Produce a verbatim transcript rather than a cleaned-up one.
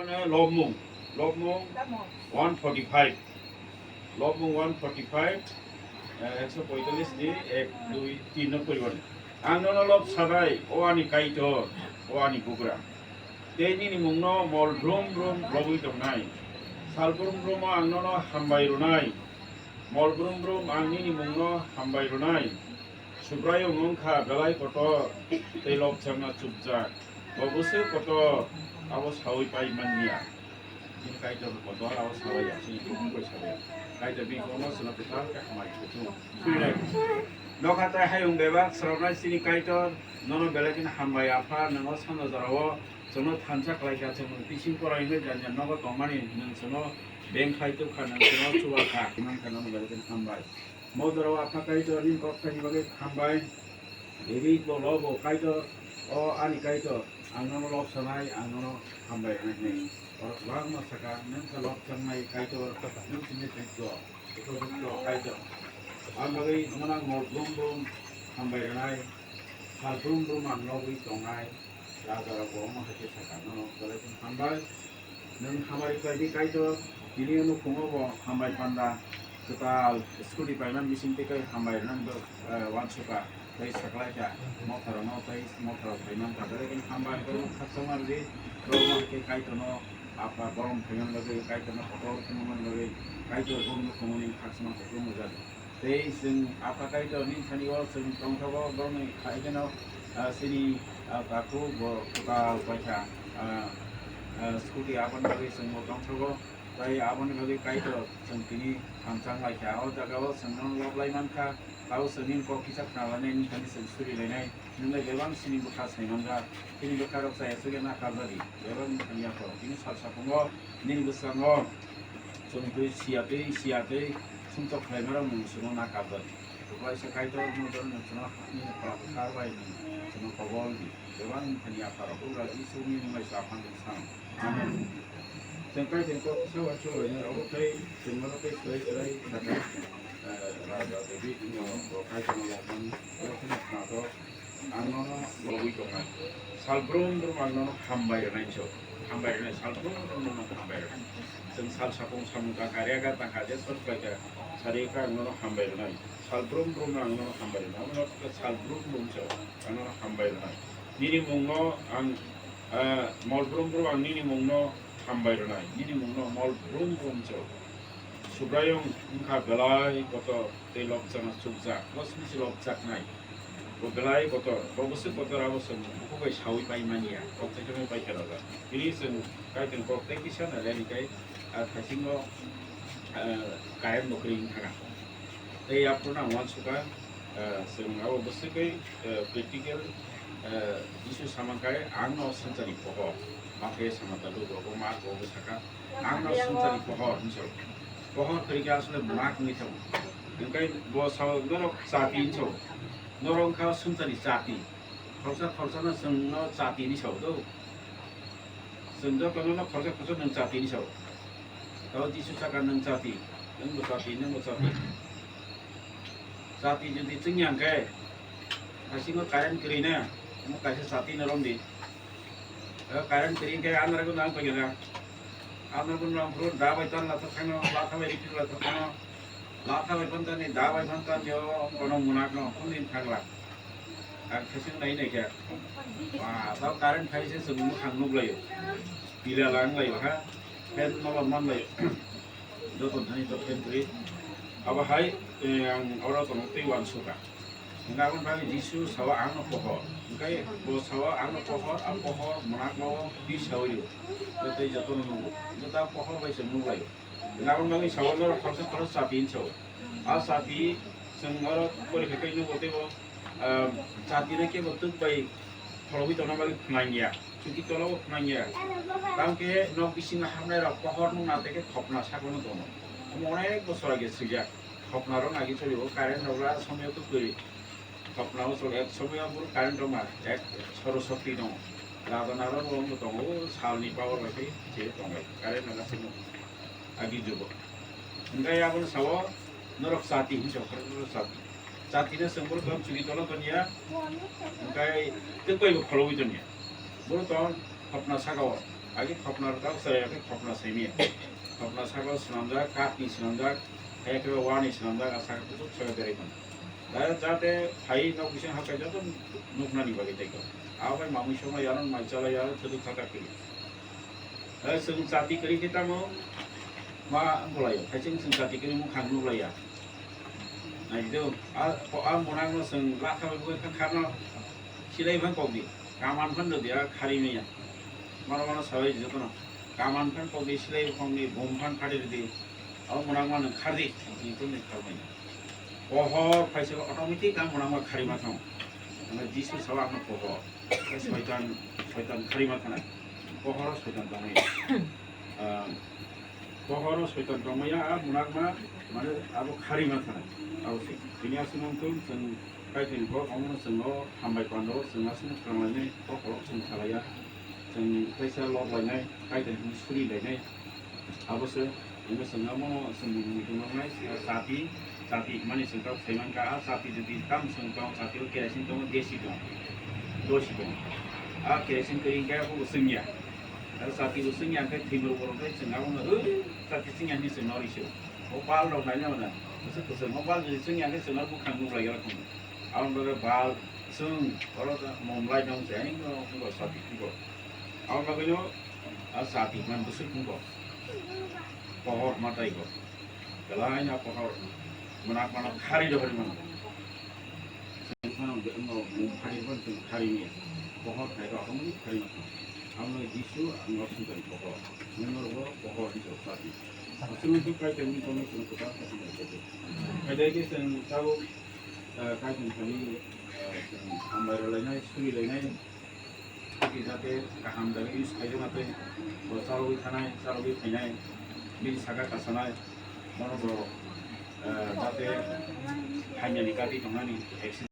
Lobmung, lobmung one forty five, lobmung one forty five, ekso poitalis ni ek, dui, tin no poribo ni. Ang nono lob sanai, o ani Kaitor, o ani Bugra. Tei nini mungno mol brum brum lobwi tongnai. Sal brum brum ang nono hambai rwnai. Mol brum brum ang nini mungno hambai rwnai. Subraiyung wng kha belai kotor tei lobjakna chukjak. Bo bwswk kotor, abo saui pai man ya. Chini Kaitor kotor, abo saui ya, chini Bukhuk bai saui ya. Kaitor bini kokno chwla kwtal khe hamari kuchung. Nokha tei hayung bebak sroknai chini Kaitor, nono belai kheno hambai Apha, nwng o sano jorao chwngno thansa khlai kha, chwng bising korai hwnwi jani jani nogo tongmani, nwng chwngno beng khlai tuk kha, nwng chwngno chuba kha. Himang kha nono belai kheno hambai. Mo jorao Apha Kaitor nini kok thani bagwi hambai. David bo lobo Kaitor, o ani Kaitor, ang nono lob sanai, ang nono hambai rwnai hwnwi. Oro kwbangma saka, nwng khe lob changnai Kaitor, nwng simi twijgo, upojukto Kaitor. Ang bagwi nono mol brum brum hambai rwnai, sal brum brum ang lobwi tongnai, rajarok bo omo hai khe saka, nono belai kheno hambai. Nwng hamari khlaidi Kaitor, tini o nukhungo bo hambai panda kwtal scooty paimani bising tei kai hambai rwnani bo, eh, uansukha tei saklaikha motharokno tei motharok phaimankha, belai kheno hambai borokno khakchangma rwdi, borokno hai khe Kaitorno Apha borom phaimani bagwi, Kaitorno kotor khe mangmani bagwi Kaitor bo nukhungni khakchangma kotor mujak. Tei chwng Apha Kaitor nini thani o chwng tongthogo, borokni khai kheno, ah, chini, ah, takhuk bo kwtal paikha, ah, ah, scooty aboni bagwi chwng bo tongthogo. Tei aboni bagwi Kaitor chwng tini thansa wng lai kha. O jaga o chwng nono lob lai man kha, tabuk chwng nini kok kisa khna lainai, nini thani chwng suri lainai. Nwng lai bebak chini bwkha sai man jak, chini bwkha rok chaya chugya na kap jari, bebak nini thani yapharo. Tini sal saphungo nini bwskango chwng twi siya twi, siya twi, sumsok khlaima rok nwng chwngno na kap jari. Waisa Kaitor no joto no chwngno nini pholak kwthar bai nwng chwngno kobol di. Bebak nini thani yapharo. Bugra Jisu ni mung bai sa phan nwng sano. Amen. Chwng Kaitor kok kisa uansuk lainai, obo tei chwng oro tei swlai swlai sakha, eh, Raja David no bo Kaitor no lobmani, obo kheno khnatok. Ang nono lobwi tongnai. Sal brum brum ang nono hambai rwnai so. Hambai rwnai, sal brum brum nono hambai rwnai. Chwng sal sapung samung ka karya ka tangka je sor khlai ka sari ka ang nono hambai rwnai. Sal brum brum ang nono hambai rwnai. Amo no sal brum brum so ang nono hambai rwnai. Nini mungno ang, ah, mol brum brum ang nini mungno hambai rwnai. Nini mungno mol brum brum so. Subraiyung wngkha belai kotor tei lobjakna chukjak, bo simi se lobjaknai. Bo belai kotor, bo bwswk kotor, abo chwng bukhuk bai saui pai man ya, kok thaichomwi pai khe rwjak. Tini chwng Kaitor kok tei kisa na reni kai, ah, thaisingo, ah, current bo kwrwi wng thang kha. Tei aphuru no ang uansukha, ah, chwng abo bwswk bai, ah, practical, ah, issue sama khe ang no swngcharni pohor, ma khe sama ta lugo, bo ma ko bo saka. Ang no swngcharni pohor hinwi sao. Pohor kwrwi khe aswk mwnakni thango. Hwnkhe bo sao norok chati hinwi sao. Norok wngkha swngcharni chati. Khoroksa khoroksano chwngno chati hinwi sao do. Chwng jotono no khoroksa khoroksa nwng chati hinwi sao. Tao Jisu saka nwng chati, nwng bo chati, nwng bo chati. Chati jodi chwngya hwnkhe, haisingo current kwrwi na, omo kaisa chati no romdi. O current kwrwi hwnkhe anarok no ang paikha na. Anarok no ang phuru da bai tan lathok thangno, latha bai riphi lathok thangno. Latha bai phan tani, da bai phan tani, o kono munak no, kundin thangla. Ang kheseng nai nai khe. Ba, tao current phai se chwng mwkhang nuklaio. Pila lang laio ha. Fan no manlaio. Joto thani to fan kwrwi. Abo hai, eh, ang oro tono tei uansukha. Hwnba aboni bagwi Jisu sao ang no pohor. Hwnkhe bo sao ang no pohor, a pohor mwnakno twi saui rw. Tei jotono nukgo. Hwnkhe ta pohor bai se nuklaio. Hwnba aboni bagwi sao norok khoroksa khoroksa chati hinwi sao. A chati chwng oro porikha khe nukgo teibo, ah, chati no kebo twk bai kholobwi tongna bagwi phnangya. Chuti tolao phnangya. Tamo khe nok bisingo habnai rok pohor nukna tei khe khopna sakono tongo. Omo onek bosor age swijak. Khopna rok age choli o current rok ra somoi o kwrwi. Khopna o choli ek somoi o boro current rok ma ek soro sokti tongo. Radona rok bo tongo, o salni power bai khe se tongo. Current rok aswk no agi jugo. Hwnkhe aboni sao norok chati hinwi sao, khoroksa chati. Chati no chwng borok tong chuli tolo toniya, hwnkhe twk bai bo kholobwi toniya. Borok tong khopna saka o. Agi khopna rwkha, chwrai rwkha, khopna simi. Khopna sakao swnamjak, kathni swnamjak, hai khe wani swnamjak, a saka kuchuk saka berai mano. Da jate phai nok bising hakai joto nuknani bagwi tei kok. Abo bai mamui songma yaron mai chala yaro thuduk thata kiri. Eh, chwng chati kwrwi khe tamo ma bolaio, hai chwng chwng chati kwrwi mukhang nuklaiya. Naido, a, a monangno chwng lakha bai bui kha kharno silai phan kokdi, kaman phan rwdi, a khari manya. Mano mano sabai jotono. Kaman phan kokdi, silai phangni bum phan khari rwdi. Abo monangma nwng khardi, nwng tongni kharmani. Pohor phaisa automatic ang monangma khari ma thang. Ang Jisu sawa ang pohor. Soitan, soitan khari ma thana. Pohor soitan tongmani. Ah, Pohoro soitan tongmaya a monakma, mane abo khari ma thana. Abo se. Bini aswk mung thung chwng Kaitorni borok omono chwng o hambai pando chwng aswk swrang lainai, kok kolok chwng salaiya. Chwng kaisa lok lainai, Kaitorni suri lainai. Abo se, ino chwng omono chwng muitu mangnai, chati, chati hwnmani chwng tok sai mankha, a chati jodi tam chwng tong, chati o kerosene tongo, desi tong, dosi tong. A kerosene kwrwi khe abo bo chwngya. Aro chati bo chwngya khe thwimru borok khe chwng abono, "Oi, chati chwngya," hinwi chwng norwi se. O bal rok naina hwnna. Bwswk kwchwng. O bal jodi chwngya khe chwng aro bwkhang nuklai gra thangwi. Aboni bagwi bal chwng oro mom light nong se, ai no, no, chati, no. Aboni bagwino a chati man bwswk wngkha. Pohor ma taigo. Belai no pohor. Mwnakmano khari rohorwi mano. Phano bwkhano bung khari phano chwng khari manya. Pohor khai rok ang khari mano. Ang no Jisu ang no sujai pohor. Nang no bo pohor ni chwng khari. Aswk no kai tei ni kono chwng kota kota ni kota. Khai dai ke chwng tabo, eh, kai chwng khani, eh, chwng hambai rwlainai, suri lainai. Jati jate kaham jaga use khaijak na tei bo chalogwi thanai, chalogwi phainai, bini saka kasanai, bono bo, eh, jate hamyani kati tongnani accident